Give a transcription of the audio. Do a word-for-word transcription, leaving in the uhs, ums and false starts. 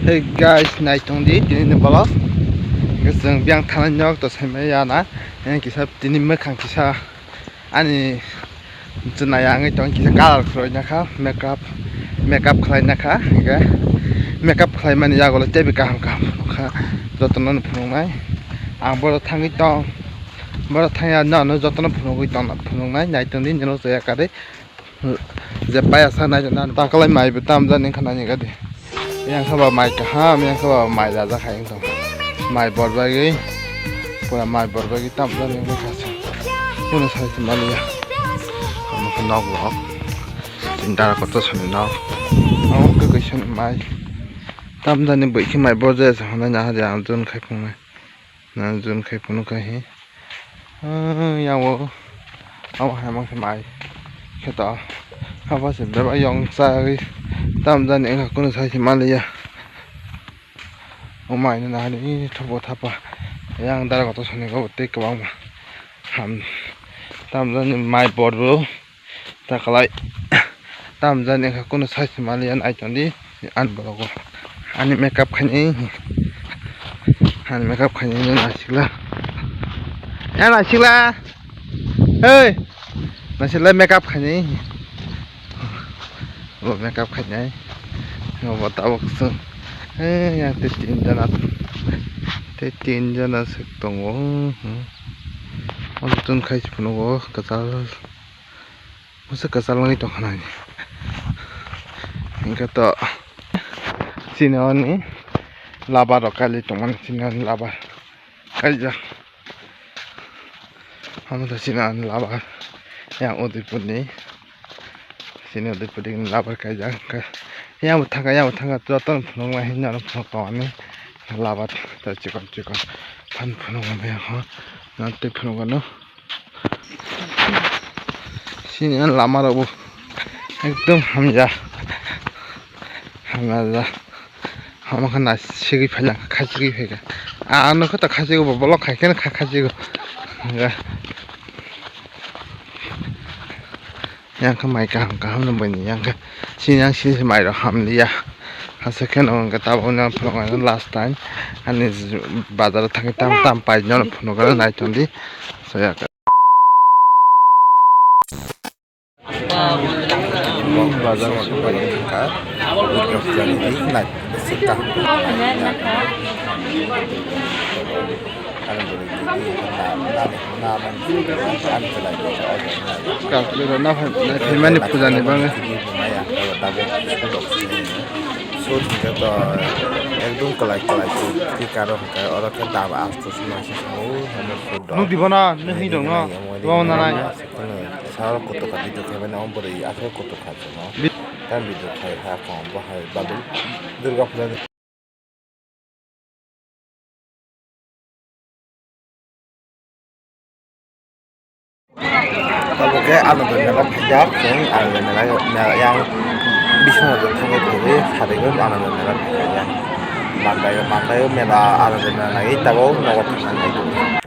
Hey guys, nai tong di tini ni vlog. Guys, chwng biyang thanai nok to sai mai ya na. Yang kisa tini mwkhang kisa ani chwna ya wngwi tong kisa color khwlai na kha, makeup, makeup khlai na kha, hingke makeup khlai mani yago le teibo kaham kaham phunuk kha, jotono no phunuk nai. Ang boro thangwi tong, boro thangya no, no jotono phunugwi tong, phunuk nai, nai tong di nini chaya kwrwi. Je paya sa nai na takalai mai bo tam jani khana ni gadi. Yang kha ba mai kaham, yang kha ba mai raja khai tong. Mai bor bagwi, pura mai bor bagwi tam jani wngkha sa. Kuno sai se maliya. Amo kha nok rok. Dara kotor sani nok. Amo khe kaisa mai. Tam jani bai khe mai bor jaya sa hwnwi na hadi ang jun khai phungnai. Na jun khai phunuk khai he. Ah, yang o. Amo hai mang se mai. Khe to. Haba se bebak yong chagwi. Tam jani wngkha kuno sai se maliya. O mai no nahani thobo thapa. Yang dara kotor sani go tei kwbangma. Ham. Tam jani mai bor bo. Takalai. Tam jani kha kuno sai se maliya nai tong di. Ani borogo. Ani makeup khainai. Ani makeup khainai no nasikla. Ya nasikla. Hey. Nasikla makeup khainai. Bo makeup khainai. Bo tabok sung. Hey, yang te tin jana. Te tin jana sek tongo. Hmm. Ang tun khai se phunuk o kwchal. Masa kwchal wngwi tongkha nai. Hingkhe to chini oni labar rok kailai tongmani chini oni labar kaijak. Omo to chini oni labar yang Udaipurni. Chini Udaipurni labar kaijak hingkhe yang bo thangkha yang bo thangkha jotono phunuknai hinwi phunuk tongmani labar tei chikon chikon phano phunuknai phano tei phunukgano. Chini ani lama rok bo ekdom hamya. Hamya da. Hama khe na sigwi phailak kha sigwi phaikha. Ano khe ta kha sigwi bo bolok khai khe kha kha sigwi. Yang khe mai kaham kaham no bini yang khe. Chini yang sini mai rok hamliya. Hasa khe no hwnkhe tabuk nang phunuknai last time. Ani bazar o thangwi tam tam pai no phunukgwi nai tongdi. Soya. Bazar o thangkha. Nai sita. Kaplwi rok na phai, na phaimani puja ni bagwi. Ekdom kwlai kwlai khe karo hwnkhe oro khe daba asto suma se sao. Nuk dibo na, nuk hini dong no. Bo na nai. Saro kotoka video khe bani om bwrwi aswk kotoka se no. Tam video khai ha kong bo hai badu Durga puja. Tabuk khe Ananda Mela phaijak, chwng Ananda Mela yang Biswanath thangwi phaigwi sarigwi Ananda Mela phaijak. Mandai, Mandai Mela, Ananda Mela naiwi tabuk nogo thangna naiwi.